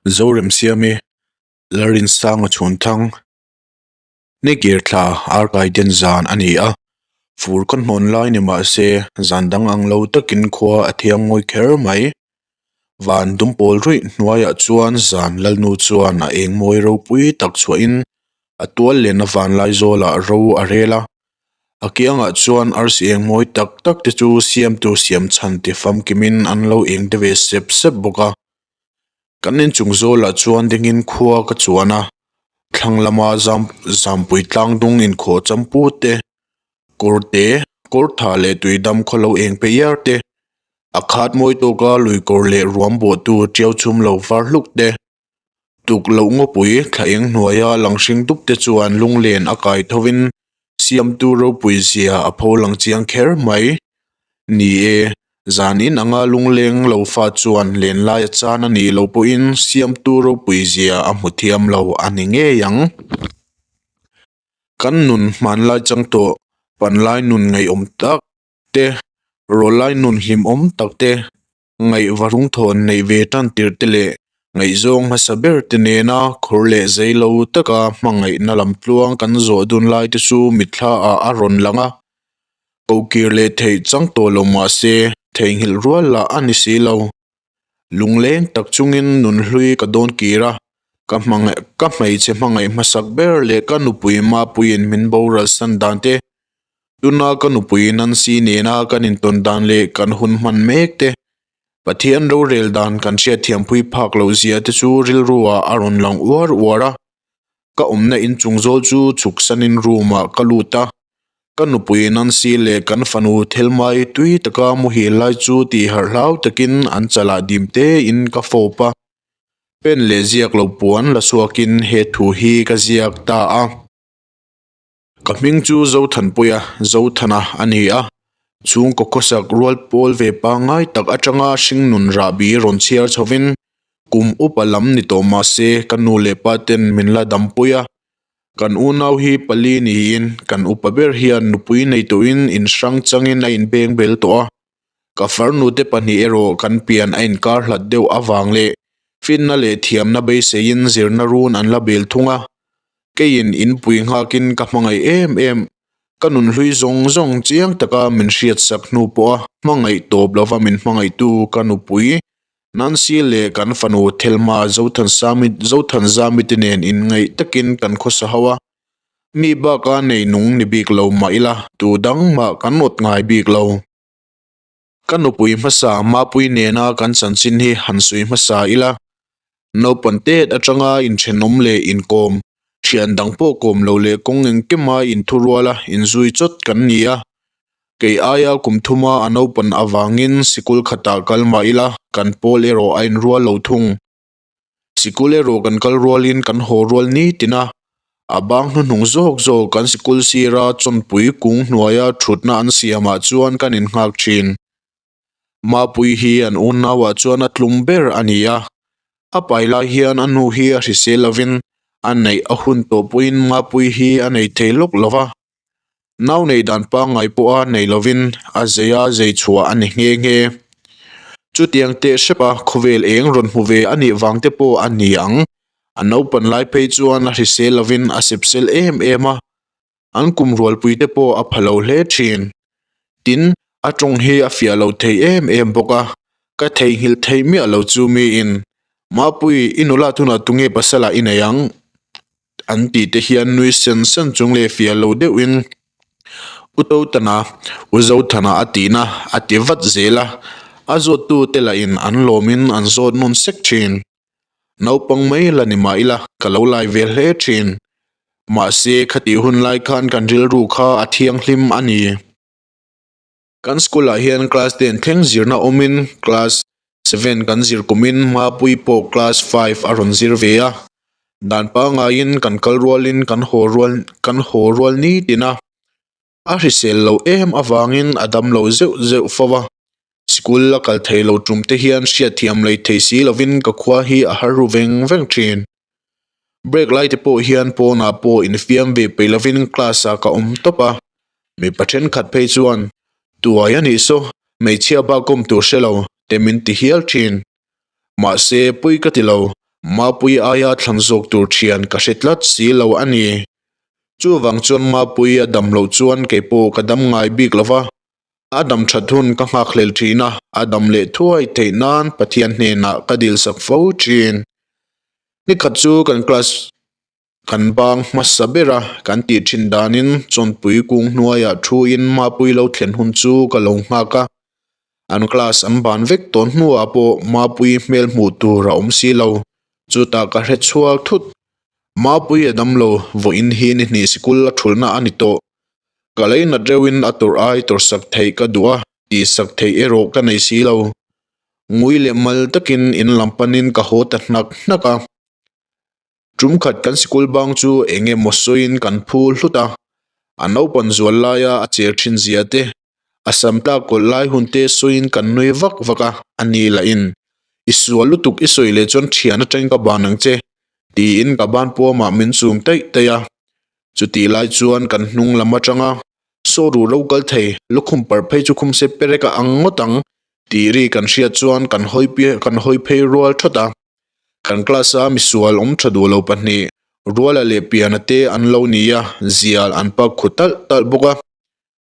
Zoremsiami, Lalrinsanga Chhunthang, Nikir thla Arkaiden zan a ni a, fur ka hnawn lai ni mah se zan dang ang lo takin khua a thiang ngawi kher mai. Van dumpawl ruih hnuaiah chuan zan lalnu chuan a eng mawi ropui tak chhuahin a tual lenna vanlai zawlah ro a rel a, a kiangah chuan arsi eng mawi tak tak te chu siamtu siam chhan ti famkimin an lo eng te ve sep sep bawk a. Kan inchung zawlah chuan dingin khua ka chuan a, thlang lama zam zampui tlang dung inkhawh champu te, kawr te, kawr tha leh tuidam khaw lo eng pe iar te, a khat mawi tawka lui kawr leh ruam bawhtu tiau chhum lo var hluk te, tuk loh ngawpui thla eng hnuaia lang hring dup te chuan lunglen a kai thovin Siamtu ropui zia a pho lang chiang kher mai. Ni e, zan in anga lungleng lo fa chuan lenlai a chan a nih loh pawhin Siamtu ropui zia a hmu thiam lo a ni ngei ang. Kan nun hmanlai chang tawh, panlai nun ngaihawm tak te, rawlai nun hlimawm tak te, Ngaihva rungthawn neih ve tan tirh te leh ngaihzawng hmasa ber te nena khawr leh zei lo taka hmangaihna lam tluang kan zawh dun lai te chu mitthla ah a rawn lang a. Kohkir leh theih chang tawh lo mah se theihnghilh rual lah a ni si lo. Lungleng tak chungin nunhlui ka dawn kir a, ka hmangaih ka hmeichhe hmangaih hmasak ber leh ka nupui mapuiin min boral san dan te Tuna ka nupui Nancy nena kan intawn dan leh kan hun hman mek te, Pathian rorel dan kan hriatthiampui phak loh zia te chu rilru ah a rawn lang uar uar a. Ka awmna inchung zawl chu chhuksanin room ah ka lut a, ka nupui Nancy leh kan fanu Thelmai tui taka muhil lai chu tih harh hlau takin an chalah dim tein ka fawp a. Pen leh ziak lo puan la chhuakin he thu hi ka ziak ta a. Ka hming chu Zothanpuia, Zothana a ni a, chhungkaw khawsak rual pawl ve pangngai tak atanga hringnun rahbi rawn chhiar chhovin kum upa lam ni tawh mah se ka nu leh pa ten min la dampui a. Kan unau hi pali niin kan upa ber hian nupui nei tawhin inhrang changin a inbeng bel tawh a. Ka farnute pahnih erawh kan pian a inkar hlat deuh avang leh finna leh thiamna beiseiin zirna run an la bel thung a. Keiin inpui nghakin ka hmangaih em em, ka nunhlui zawng zawng chiang taka min hriatsak hnu pawha hmangaih tawp lova min hmangaihtu ka nupui Nancy leh kan fanu Thelma Zothansami Zothanzami te nen inngaih takin kan khawsa ho a, mi baka nei nung ni bik lo mah ila tu dang mah kan awt ngai bik lo. Ka nupui hmasa Mapui nena kan chanchin hi han sawi hmasa ila, naupan tet atanga inthenawm leh inkawm, thian dang pawh kawm lo leh kawng engkima inthuruala inzui chawt kan ni a. Kei aia kum thuma a naupan avangin sikul khatah kal mah ila kan pawl erawh a inrual lo thung. Sikul erawh kan kal rualin kan haw rual ni tin a, a bang hnuhnung zawk zawk kan sikul sira chawnpui kung hnuaia thutna an siamah chuan kan innghak thin. Mapui hi an unnauah chuan a tlum ber a ni a, a pai lai hian a nu hi a hrisel lovin a neih a hun tawh pawhin Mapui hi a nei thei lawk lo va. Nau nei dan pangngai pawha nei lovin a zei a zei chhuah a ni nghe nghe. Chutiang teh hrepa khawvel eng rawn hmu ve a nih vang te pawh a ni ang. A naupan lai phei chuan a hrisel lovin a sepsel em em a, an kum rualpui te pawh a pha lo hle thin. Tin, a tawng hi a fiah lo thei em em bawk a, ka theihnghilh theih miah lo chu miin, Mapui, i nula tunah tunge pasal ah i nei ang? An tih te hian nui sen sen chung leh fiah lo deuhin U Totana, U Zothana a tihna a ti vat zel a, a zawttu te lahin an lawmin an zawt nawn sek thin. Naupang mai la ni mah ila ka lo lai ve hle thin. Mahse khatih hun lai khan kan rilru kha a thianghlim a ni. Kan school ah hian class ten thleng zirna awmin class seven kan zir kumin Mapui pawh class five a rawn zir ve a, dan pangaiin kan kal rualin kan haw rual kan haw rual nitin a, a hrisel loh em avangin a dam lo zeuh zeuh fo a, school a kal thei lo tum te hian hriatthiam lei thei si lovin ka khua hi a har ru veng veng thin. Break lai te pawh hian pawnah pawh infiam ve peih lovin class ah ka awm tawp a, mipa thenkhat phei chuan tuai a nih saw hmeichhia bak awm tur hre lo te min ti hial thin. Mahse pawi ka ti lo, Mapuii aia thlan zawk tur thian ka hre tlat si lo a ni. Chuvang chuan Mapuii a dam loh chuan kei pawh ka dam ngai bik lo va, a dam that hun ka nghakhlel thin a, a dam leh thuai theih nan Pathian hnenah ka dilsak fo thin. Nikhat chu kan class Kan bang hmasa ber a, kan tih thin danin Chawnpui kung hnuaiah thuin Mapui lo thlen hun chu ka lo nghak a. An class an ban vek tawh hnuah pawh Mapui hmel hmuh tur a awm si lo. Chutah ka hre chhuak thut. Mapui a dam lo, vawiin hi ni hnih sikul a thulhna a ni tawh. Ka leinat reuhin a tawrh ai tawrhsak theih ka duh a, tihsak theih erawh ka nei si lo. Ngui leh mal takin in lam panin ka haw ta hnak hnak a. Tumkhat kan sikul bang chu eng emaw sawiin kan phu hlut a, a naupan zual laia a cher thin zia te, a sam tlak kawlh lai hun te sawiin kan nui vak vak a, a ni lahin, I sual lutuk i sawi leh chuan thian atangin ka ban ang che, tiin ka ban puamah min chum taih taih a. Chutih lai chuan kan hnung lam atanga saw ruh lo kal thei, lukhum parh phei chu khum se perek a ang ngawt ang, tih ri kan hriat chuan kan hawi kan hawi phei rual thawt a. Kan class a misual awm tha duh lo pahnih, Ruala leh Piana te an lo ni a, zial an pak khu talh talh bawk a.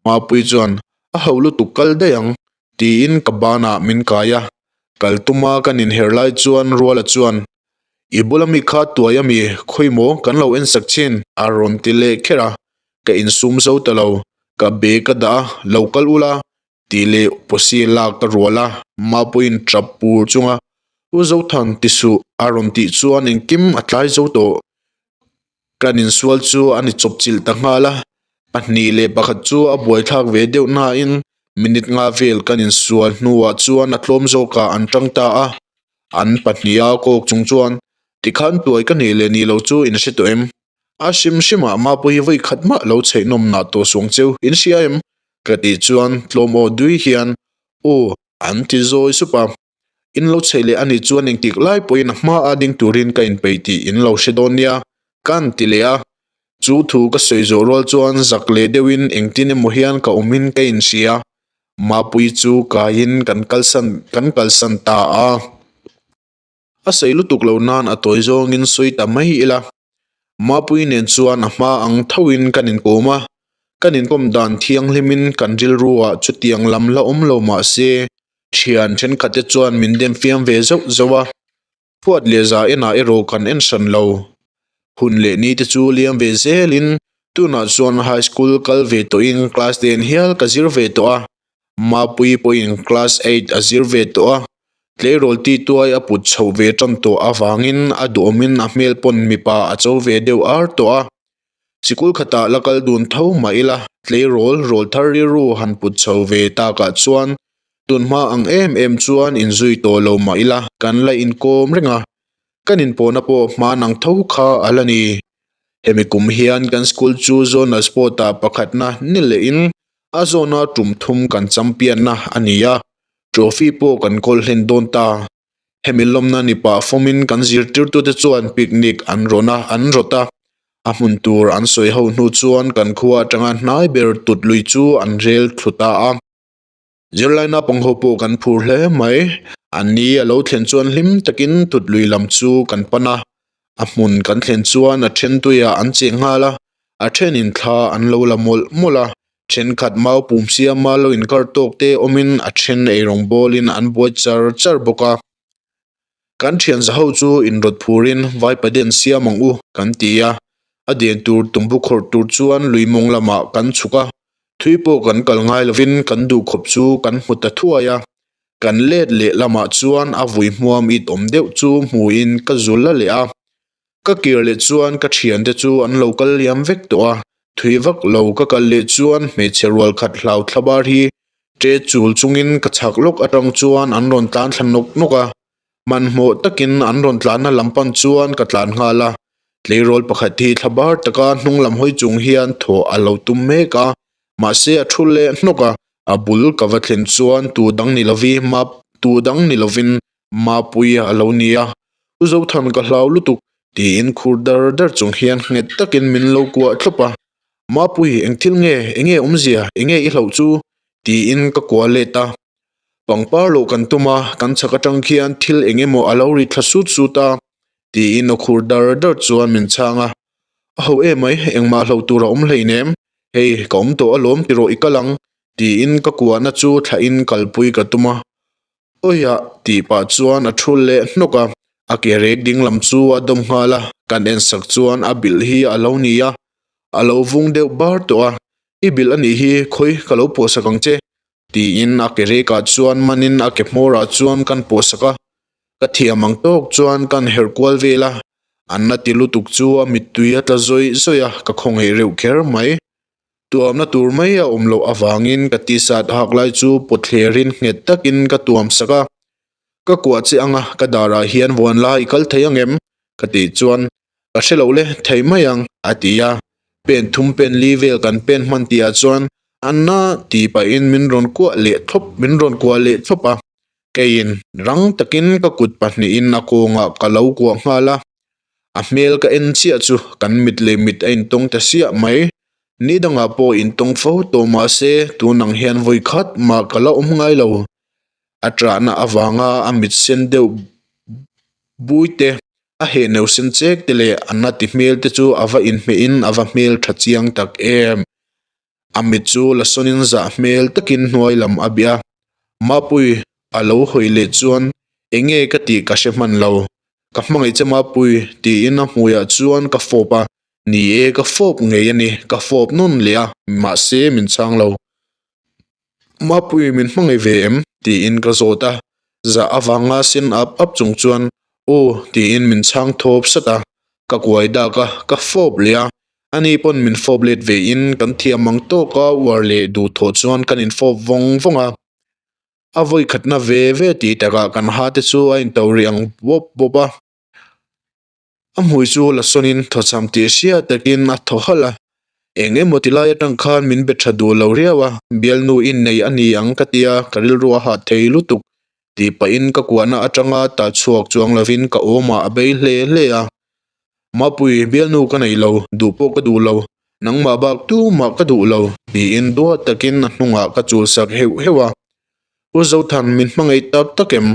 Mapui chuan, A ho lutuk kal daih ang, tiin ka banah min kai a. Kal tuma kan inher lai chuan Ruala chuan, I bula mi kha tuai a mi, khawi maw kan lo ensak chin, a rawn ti leh kher a. Ka insum zo ta lo, ka bag a dah a, lo kal ula, Tih leh pawsi lak ka rual a, Mapuiin tap pur chunga U Zothan ti suh a rawn tih chuan engkim a tlai zo tawh. Kan insual chu a ni chawpchilh ta nghal a, pahnih leh pakhat chu a buaithlak ve deuh nain minute nga vel kan insual hnuah chuan a tlawm zawkah an tang ta a, an pahniha kawk chung chuan tikhan tuai ka nih leh nih loh chu in hre tawh em? A hrim hrimah Mapuii vawi khat mah lo chheih nawm nah tawh suang cheu in hria em? Ka tih chuan tlawm aw dui hian aw an ti zawi sup a. In lo chheih leh a nih chuan engtik lai pawhin a hma a ding turin ka inpeih tih in lo hre dawn nia ka an ti leh a. Chu thu ka sawi zawh rual chuan zak leh deuhin engtin emaw hian ka awmin ka inhria. Mapuii chu kaiin kan kalsan kan kalsan ta a. A sawi lutuk lo nan a tawi zawngin sawi ta mai ila. Mapui nen chuan a hma ang thoin kan inkawm a, kan inkawm dan thianghlimin kan rilruah chutiang lam la awm lo mah se thian thenkhatte chuan min dem fiam ve zauh zauh a, phuat leh za enah erawh kan en hran lo. Hun leh ni te chu liam ve zelin tunah chuan high school kal ve tawhin class ten hial ka zir ve tawh a, Mapui pawhin class eight a zir ve tawh a, Tleirawl tituai a put chhoh ve tan tawh avangin a duhawmin a hmel pawn mipa a cho ve deuh ar tawh a. Sikul khatah la kal dun tho mah ila, tleirawl rawl thar rilru han put chho ve takah chuan tunhma ang em em chuan inzui tawh lo mah ila kan la inkawm reng a, kan inpawhna pawh hman ang tho kha a la ni. Hemi kum hian kan school chu zonal sport ah pakhatna ni lehin a zawna tum thum kan champion na a ni a. Trophy pawh kan kawl hlen dawn ta. Hemi lawmna ni pah fawmin kan zirtirtute chuan picnic an rawn a, an rawt a. A hmun tur an sawi ho hnu chuan kan khua atanga hnai ber tut lui chu an rel thlu ta a. Zirlai naupang ho pawh kan phur hle mai. An ni a lo thlen chuan hlim takin tut lui lam chu kan pan a. A hmun kan thlen chuan a then tuiah an cheng nghal a, a thenin thla an lo la mawlh mawlh a. Thenkhat mau pum siama lo inkar tawk te awmin a then eirawng bawlin an buai char char bawk a. Kan thian za ho chu inrawt phurin vaipa den siam ang u kan ti a, a den tur tumbu khawrh tur chuan lui mawng lamah kan chhuk a, thui pawh kan kal ngai lovin kan duhkhawp chu kan hmu ta thuai a. Kan let leh lamah chuan a vui hmuam it awm deuh chu hmuin ka zul la leh a. Ka kir leh chuan ka thiante chu an lo kal liam vek tawh a, thui vak lo ka kal leh chuan hmeichhe rual khat hlau thlabar hi ṭe chul chungin ka chhak lawk atang chuan an rawn tlan thla nawk nawk a. Hmanhmawh takin an rawn tlanna lam pan chuan ka tlan nghal a, tleirawl pakhat hi thlabar taka hnung lam hawi chung hian thawh a lo tum mek a, mahse a thu leh hnawk a, a bul ka va thlen chuan tu dang ni lovi map tu dang ni lovin Mapui a lo ni a, U Zothan ka hlau lutuk tiin khur dar dar chung hian nghet takin min lo kuah thlawp a, Mapui eng thil nge, enge awmzia, enge i hlauh chu? tiin ka kuah let a. Pangpar loh kan tum a, kan chhak atang khian thil eng emaw a lo ri thla sut sut a. Tiin aw khur dar dar chuan min chhang a. A ho emai, engmah hloh tur a awm hleinem. Hei, ka awm tawh alawm tiraw i kal ang, tiin ka kuahna chu thlahin kalpui ka tum a. Awiah, tih pah chuan a thu leh hnawk a, a ke rek ding lam chu a dawm nghal a, kan ensak chuan a bilh hi a lo ni a, a lo vung deuh bar tawh a, I bilh a nih hi, khawi ka lo pawhsak ang che, tiin a ke rekah chuan manin a ke hmawrah chuan kan pawhsak a, ka thiam ang tawk chuan kan herh kual vel a, an na ti lutuk chu a mittui a tla zawih zawih a, ka khawngaih reuh kher mai. Tuamna tur mai a awm loh avangin ka t-shirt hak lai chu pawt thlerin nghet takin ka tuam sak a, Ka kuah che anga ka darah hian vuan la i kal thei angem? ka tih chuan Ka hre lo le, thei mai ang, a ti a. Pen thum pen li vel kan pen hman tihah chuan Anna tih pahin min rawn kuah leh thlawp min rawn kuah leh thlawp a. Keiin rang takin ka kut pahnihin a kawngah ka lo kuah nghal a. A hmel ka en chiah chu kan mit leh mit a intawng ta siah mai. Ni dangah pawh intawng fo tawh mah se tun ang hian vawi khat mah ka la awm ngai lo. A ṭahna avanga a mit sen deuh bui te, a heh neu sen chek te leh a na ti hmel te chu a va inhmeh in a va hmel tha chiang tak em. A mit chu la sawnin zah hmel takin hnuai lam a bia. Mapui a lo hawi leh chuan enge ka tih ka hre hman lo. Ka hmangaih che Mapui tiin a hmuiah chuan ka fawp a, ni e ka fawp ngei a ni, ka fawp nawn leh a, mahse min chhang lo. Mapui min hmangaih ve em? tiin ka zawt a, zah avanga sen ap ap chung chuan aw tiin min chhang thawp sat a, ka kuai dak a, ka fawp leh a, ani pawn min fawp let ve in kan thiam ang tawka uar leh duh thawh chuan kan infawp vawng vawng a, a vawi khatna ve ve tih takah kan ha te chu a into rih ang bawp bawp a. A hmui chu la sawnin thawchham tih hriat takin a thaw halh a, eng emaw ti lai atang khan min be tha duh lo riau a, bialnu innei a ni ang ka tia ka rilru a hah thei lutuk tih pahin ka kuahna atanga tal chhuak chuang lovin ka awmah a bei hle hle a. Mapui, bialnu ka nei lo, duh pawh ka duh lo, nangmah bak tumah ka duh lo tiin duat takin a hnungah ka chulsak heuh heuh a. U Zothan, min hmangaih tak tak em?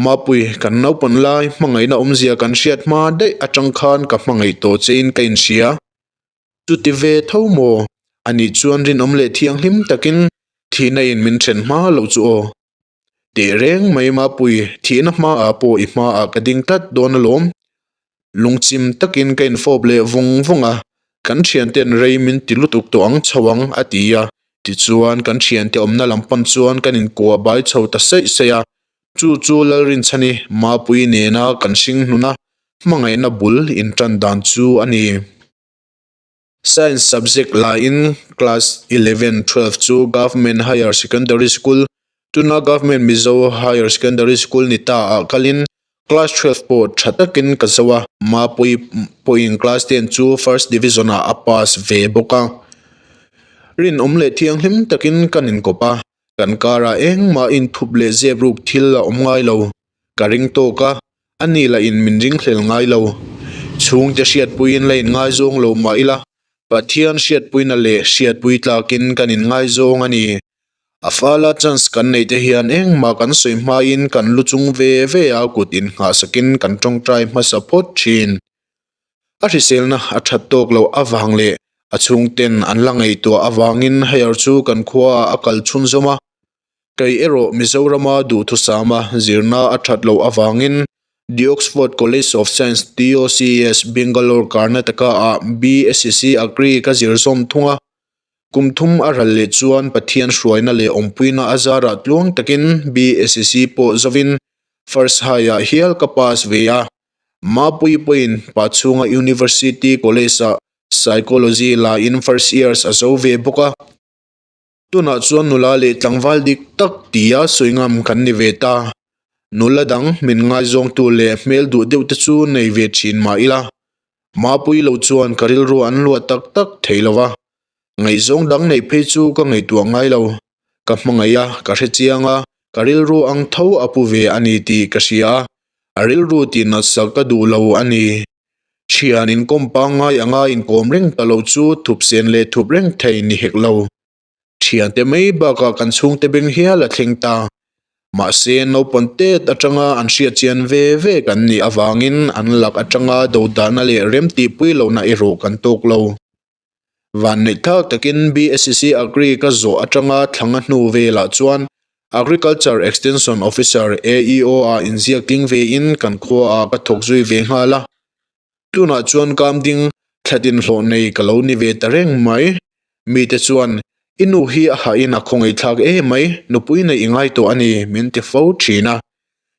Mapui, kan naupan lai hmangaihna awmzia kan hriat hma daih atang khan ka hmangaih tawh chein ka inhria. Chuti ve tho maw? Anih chuan rinawm leh thianghlim takin thihna in min then hma loh chu aw. Teh reng mai Mapui, thihna hmaah pawh i hmaah ka ding tlat dawn alawm. Lungchim takin ka infawp leh vung vung a, kan thiante'n rei min ti lutuk tawh ang chho ang a ti a, tichuan kan thiante awmna lam pan chuan kan inkuah bai chho ta saih saih a, chu chu Lalrinchhani Mapui nena kan hringhnuna hmangaihna bul intan dan chu a ni. Science subject laiin class 11, 12 chu Government Higher Secondary School, tuna Government Mizo Higher Secondary School ni ta ah kalin class 12 pawh tha takin ka zo a, Mapui pawhin class 10 chu first division ah a pass ve bawk a. Rinawm leh thianghlim takin kan inkawp a, kan karah engmah inthup leh zep ruk thil a awm ngai lo. Ka ring tawk a, a ni lah in min ringhlel ngai lo. Chhungte hriatpuiin la inngaizawng lo mah ila, Pathian hriatpuina leh hriatpui tlakin kan inngaizawng a ni. A fala chance kan neih te hian engmah kan sawi hmain kan lu chung ve ve a kut innghahsakin kan tawngtai hmasa phawt thin. A hriselna a that tawk loh avang leh a chhungten an la ngaihtuah avangin higher chu kan khuaah a kal chhunzawm a. Kei erawh Mizorama duhthusama zirna a that loh avangin The Oxford College of Science, TOCS, Bangalore, Karnataka-ah BSc Agri ka zir zawm thung a. Kum thum a ral leh chuan Pathian hruaina leh awmpuina a zarah tluang takin BSc pawh zovin First High-ah hial ka pass ve a. Mapui pawhin Pachhunga University College-ah Psychology lain first years a zo ve bawk a. Tunah chuan nula leh tlangval dik tak tia sawi ngam kan ni ve ta. Nula dang min ngaizawngtu leh hmel duh deuh te chu nei ve thin mah ila, Mapui lo chuan ka rilru an luah tak tak thei lo va. Ngaihzawng dang neih phei chu ka ngaihtuah ngai lo. Ka hmangaih a, ka hre chiang a, ka rilru ang tho a pu ve a ni tih ka hria a, a rilru tih natsak ka duh lo a ni. Thian inkawm pangngai anga inkawm reng ta lo chu thup sen leh thup reng thei ni hek lo. Thiante mai bakah kan chhungte beng hial a thleng ta. Mahse, naupang tet atanga an hriat chian ve ve kan nih avangin an lak atanga dodahna leh remtihpui lohna erawh kan tawk lo. Vanneih thak takin BSc Agri ka zawh atanga thlanga hnu velah chuan Agriculture Extension Officer, AEO, ah inziak tling vein kan khuaah ka thawk zui ve nghal a. Tunah chuan Kamding thlatin hlawh nei ka lo ni ve ta reng mai. Mite chuan, I nu hi a hahin a khawngaihthlak e mai, nupui neih i ngai tawh a ni, min ti fo thin a.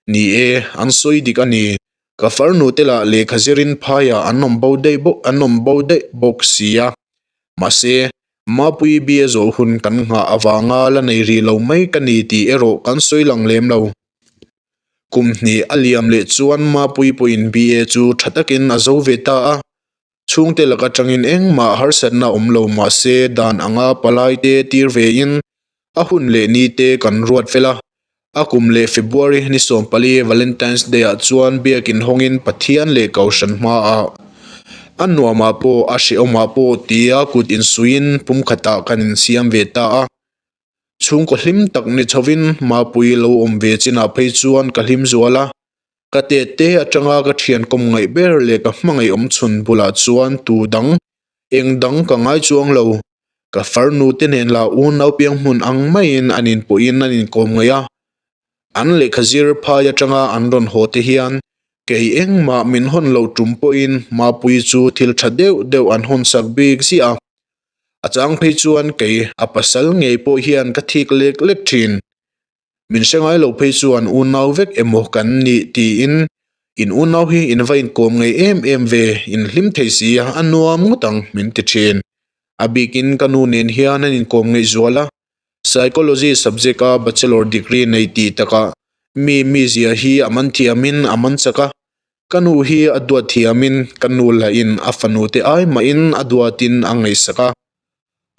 Ni e, an sawi dik a ni. Ka farnu te lah lehkha zirin phaiah an awm bo daih bawk an awm bo daih bawk si a. Mahse, Mapuii bia zawh hun kan nghah avanga la nei rih lo mai ka ni tih erawh kan sawi lang lem lo. Kum hnih a liam leh chuan Mapuii pawhin BA chu tha takin a zo ve ta a. Chhungte lak atangin engmah harsatna awm lo mah se dan anga palai te tir vein a hun leh ni te kan ruat fel a. A kum leh February ni 14 Valentine's Day ah chuan biakin hawngin Pathian leh Kohhran hmaah a nuamah pawh a hrehawmah pawh tia kut insuiin pumkhatah kan insiam ve ta a. Chhungkaw hlim tak ni chhovin Mapuii lo awm ve chinah phei chuan ka hlim zual a, ka tete atanga ka thian kawm ngaih ber leh ka hmangaih awm chhun bulah chuan tu dang, eng dang ka ngai chuang lo. Ka farnu te nen lah unau piang hmun ang maiin an inpawhin an inkawm ngaih a, an lehkha zir phai atanga an rawn haw te hian kei engmah min hawn loh tum pawhin Mapuii chu thil tha deuh deuh an hawnsak bik ziah a. A chang phei chuan kei a pasal ngei pawh hian ka thik lek lek thin. Min hre ngai lo phei chuan unau vek emaw kan nih tiin in unau hi in va inkawm ngei em em ve, in hlim thei si a, a nuam ngawt ang min ti thin. A bikin ka nu nen hian an inkawm ngeih zual a, Psychology subject a bachelor degree nei tih takah mi mizia hi a man thiamin a man chak a, Ka nu hi a duat thiamin ka nu lahin a fanu te ai mahin a duatin a ngaihsak a.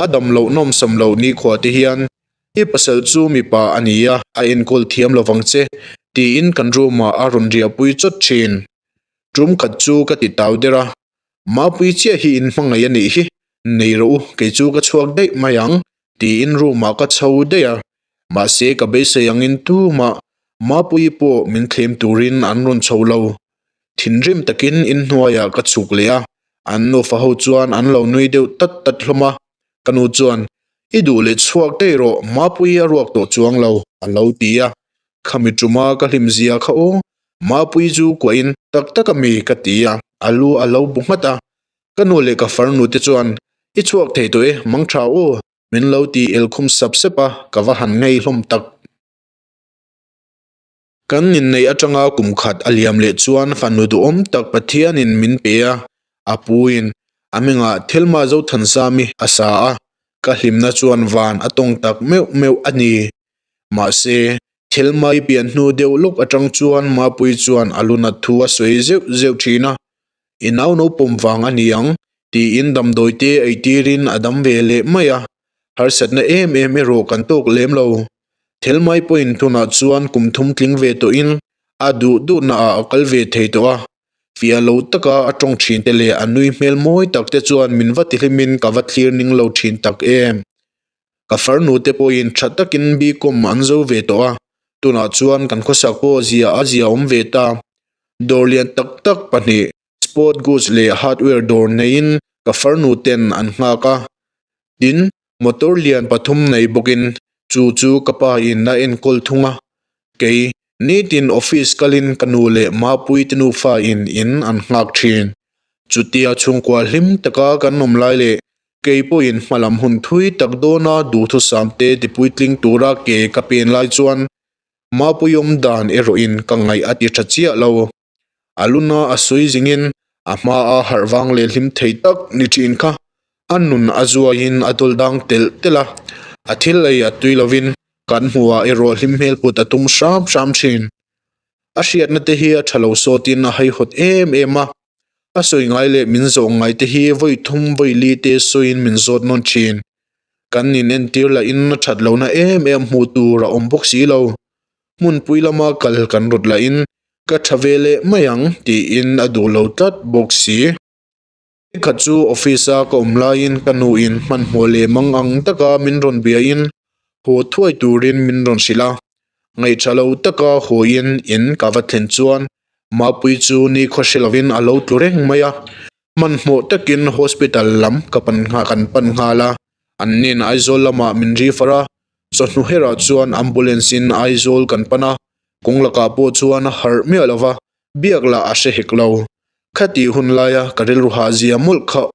A dam loh nawmsam loh nikhua te hian i pasal chu mipa a ni a, a enkawl thiam lovang che tiin kan room ah a rawn riahpui chawt thin. Tum khat chu ka ti tau der a, Mapui chiah hi in hmangaih a nih hi, nei rawh u kei chu ka chhuak daih mai ang tiin room ah ka chho daih a. Mahse ka beisei angin tumah Mapuii pawh min thlem turin an rawn chho lo. Thinrim takin inhnuaiah ka chhuk leh a, an nufa ho chuan an lo nui deuh tat tat hlawm a. Ka nu chuan, I duh leh chhuak daih rawh, Mapuii a ruak tawh chuang lo, a lo ti a. Khami tuma ka hlim zia kha aw, Mapuii chu kuahin tak tak a mi ka ti a, a lu a lo bu nghat a. Ka nu leh ka farnu te chuan, I chhuak thei tawh e, mang tha aw, min lo ti elkhum sap sep a, ka va han ngei hlawm tak. Kan inneih atanga kum khat a liam leh chuan fanu duhawm tak Pathianin min pe a, a puin a hmingah Thelma Zothansami a sa a, ka hlimna chuan van a tawng tak meuh meuh a ni. Mahse, Thelma i pian hnu deuh lawk atang chuan Mapuii chuan a lunat thu a sawi zeuh zeuh thin a, I nau naupawm vang a ni ang, tiin damdawi te ei tirin a dam ve leh mai a, harsatna em em erawh kan tawk lem lo. Thelmai pawhin tunah chuan kum thum tling ve tawhin a duh duhna ah a kal ve thei tawh a, fiah lo taka a tawng thin te leh a nui hmel mawi tak te chuan min va tihlimin ka va thlir ning lo thin tak em. Ka farnu te pawhin tha takin B-com an zo ve tawh a, tunah chuan kan khawsak pawh zia a zia awm ve ta. Dawr lian tak tak pahnih, sport goods leh hardware dawr neiin ka farnu ten an nghak a, tin, Motor lian pathum nei bawkin chu chu ka pa in a enkawl thung a, kei nitin office kalin ka nu leh Mapuii te nufa in in an nghak thin. Chutia chhungkua hlim taka kan awm lai leh kei pawhin hmalam hun thui tak dawna duhthusam te tipuitling tura ke ka pen lai chuan Mapuii awm dan erawhin ka ngaih a ti tha chiah lo. A luna a sawi zingin a hmaa harh vang leh hlim thei tak ni thin kha a nun a zuaiin a dawl dang telh telh a, a thil ei a tui lovin kan hmuhah erawh hlim hmel put a tum hram hram thin. A hriatna te hi a tha lo sawtin a haihawt em em a, a sawi ngai leh min zawh ngai te hi vawi thum vawi li te sawiin min zawt nawn thin. Kan inentir lahin a that lohna em em hmuh tur a awm bawk si lo. Hmunpui lama kal kan rawt lahin Ka tha ve leh mai ang tiin a duh lo tlat bawk si. Nikhat chu office a ka awm laiin ka nuin hmanhmawh leh mang ang taka min rawn biain haw thuai turin min rawn hrilh a. Ngaihṭha lo taka hawiin in ka va thlen chuan Mapuii chu nikhua hre lovin a lo tlu reng mai a. Hmanhmawh takin hospital lam ka pan kan pan nghal a, an nen Aizawl lamah min refer a, chawhnu herah chuan ambulance in Aizawl kan pan a, kawng lakah pawh chuan a harh miah lo va, biak lah a hre hek lo. Khatih hun laia ka rilru hahzia mawlh kha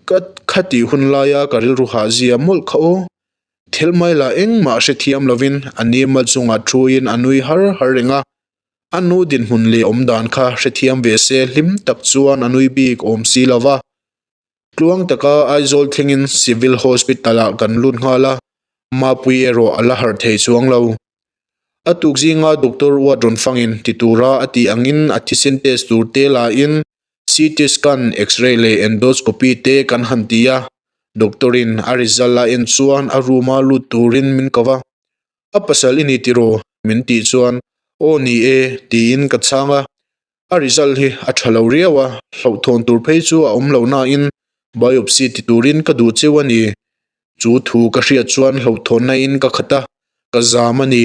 ka khatih hun laia ka rilru hahzia mawlh kha aw. Thil mai lah engmah hrethiam lovin a ni mal chungah thuin a nui har har reng a, a nu dinhmun leh awm dan kha hrethiam ve se hlim tak chuan a nui bik awm si lo va. Tluang taka Aizawl thlengin Civil Hospital ah kan lut nghal a, Mapui erawh a la harh thei chuang lo. A tuk zinga Doctor Uat rawn fangin ti tura a tih angin a thisen test tur te lahin CT scan, X-ray leh endoscopy te kan han ti a, doctor in a result a en chuan a room a lut turin min ko va, A pasal i ni tiraw? min tih chuan Aw ni e tiin ka chhang a, a result hi a tha lo riau a, hlauhthawn tur phei chu a awm lo nain biopsy ti turin ka duh cheu a ni. Chu thu ka hriat chuan hlauhthawnna in ka khat a, ka zam a ni.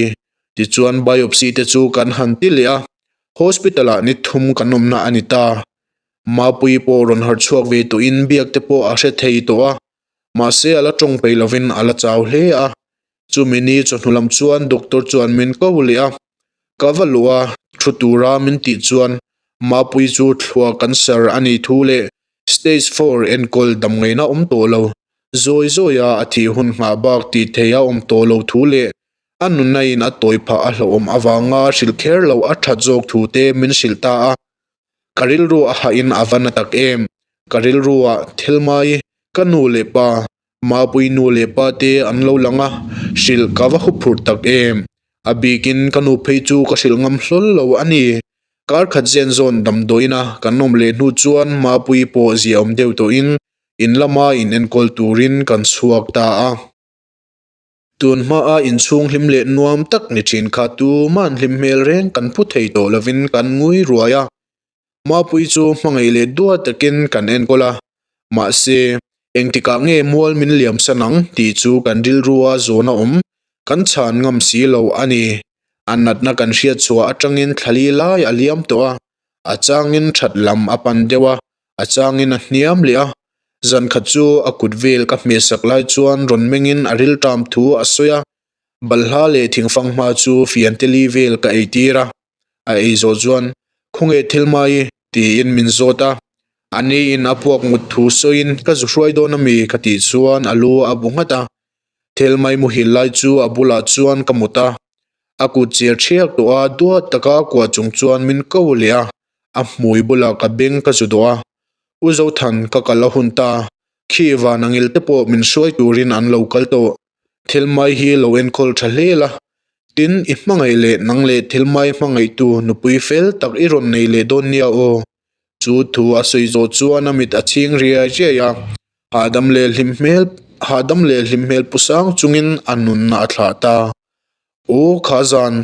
Tichuan biopsy te chu kan han ti leh a, Hospital ah ni thum kan awmna a ni ta. Mapuii pawh rawn harh chhuak ve tawhin biak te pawh a hre thei tawh a, mahse a la tawng peih lovin a la chau hle a. Chumi ni chawhnu lam chuan doctor chuan min ko leh a, ka va luh a, thu tura min tih chuan Mapuii chu thluak cancer a nih thu leh stage four enkawl damngaihna awm tawh lo, zawi zawia a thih hun nghah bak tih theih a awm tawh lo thu leh A nunna in a tawi phah a hlauhawm avanga hrilh kher lo a that zawk thu te min hrilh ta a. Ka rilru a hah in a va na tak em. Ka rilru ah thil mai ka nu leh pa, Mapui nu leh pa te an lo lang a, hrilh ka va huphurh tak em. A bikin ka nu phei chu ka hrilh ngam hlawl lo a ni. Kar khat zen zawn damdawiin a kan awm leh hnu chuan Mapui pawh ziaawm deuh tawhin in lama in enkawl turin kan chhuak ta a. Tun hmaa inchhung hlim leh nuam tak ni thin kha tuma'n hlim hmel reng kan phu thei tawh lovin kan ngui ruai a. Mapui chu hmangaih leh duat takin kan enkawl a, mahse, engtikah nge mual min liam san ang tih chu kan rilrua zawn a awm, kan chhan ngam si lo a ni. A natna kan hriat chhuah atangin thlali lai a liam tawh a, a changin that lam a pan deuh a, a changin a hniam leh a, zan khat chu a kut vel ka hmehsak lai chuan rawn mengin a rilṭam thu a sawi a, balhla leh thingfang hma chu fianteli vel ka eitir a, a ei zawh chuan Khawnge thil mai tiin min zawt a, a niin a puak ngut thu sawiin ka zu hruai dawn ami ka tih chuan a lu a bu nghat a, thil mai muhil lai chu a bulah chuan ka mut a, a kut chiar ṭhiak tawh a duat taka kuah chung chuan min ko leh a. A hmui bulah ka beng ka zu dawh a, U Zothan ka kal a hun ta, khi van angil te pawh min hruai turin an lo kal tawh. Thil mai hi lo enkawl tha hle la, tin i hmangaih leh nang leh thil mai hmangaihtu nupui fel tak i rawn nei leh dawn nia aw. Chu thu a sawi zawh chuan a mit a chhing riai riai a, hahdam leh hlim hmel hahdam leh hlim hmel pu sang chungin a nunna a thlah ta. Aw kha zan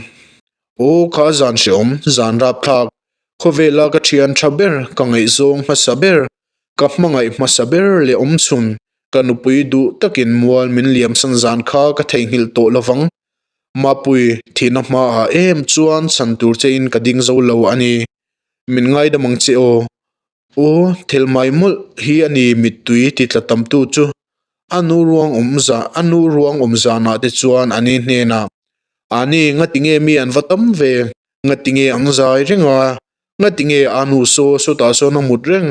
Aw kha zan hreawm, zan rapthlak, khawvela ka thian tha ber, ka ngaihzawng hmasa ber, ka hmangaih hmasa ber leh awmchhun, ka nupui duh takin mual min liamsan zan kha ka theihnghilh tawh lovang. Mapui, thihna hmaah em chuan chhan tur chein ka ding zo lo a ni. Min ngaidam ang che aw. Aw, thil mai mawlh hi a ni mittui ti tla tamtu chu. A nu ruang awm zah, a nu ruang awm zanah te chuan a ni hnenah, A ni, ngati nge mi an va tam ve? Ngati nge ang zai reng a? Ngati nge a nu saw sawtah sawn a mut reng?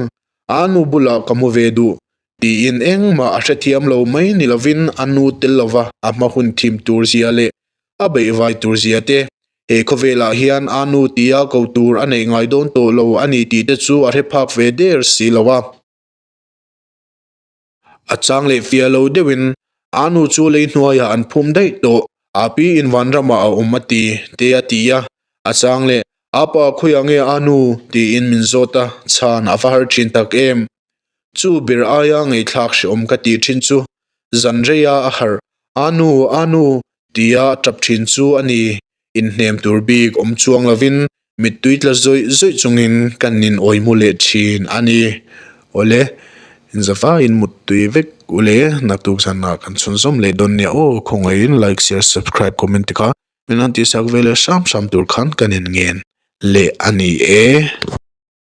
A nu bulah ka mu ve duh, tiin engmah a hrethiam lo mai ni lovin a nu tel lova a hma hun thim tur zia leh a beihvai tur zia te, he khawvelah hian a nu tia ko tur a neih ngai dawn tawh lo a ni tih te chu a hre phak ve der si lo a. A chang leh fia lo deuhin a nu chu lei hnuaiah an phum daih tawh, a pi in vanramah a awm a ti te a ti a, a chang leh a pa khawiah nge a nu tiin min zawt a, chhan a va har thin tak em. Chu ber aia ngaihthlak hrehawm ka tih thin chu zan reia a harh, a nu, a nu tia a tap thin chu a ni. Inhnem tur bik awm chuang lovin mittui tla zawih zawih chungin kan inawi mu leh thin a ni. Awle, inzavaiin muttui vek ule, naktuk zanah kan chhunzawm leh dawn nia aw, khawngaihin like, share, subscribe, comment te kha. Min han tihsak ve leh hram hram tur khan ka nen ngen leh a ni e.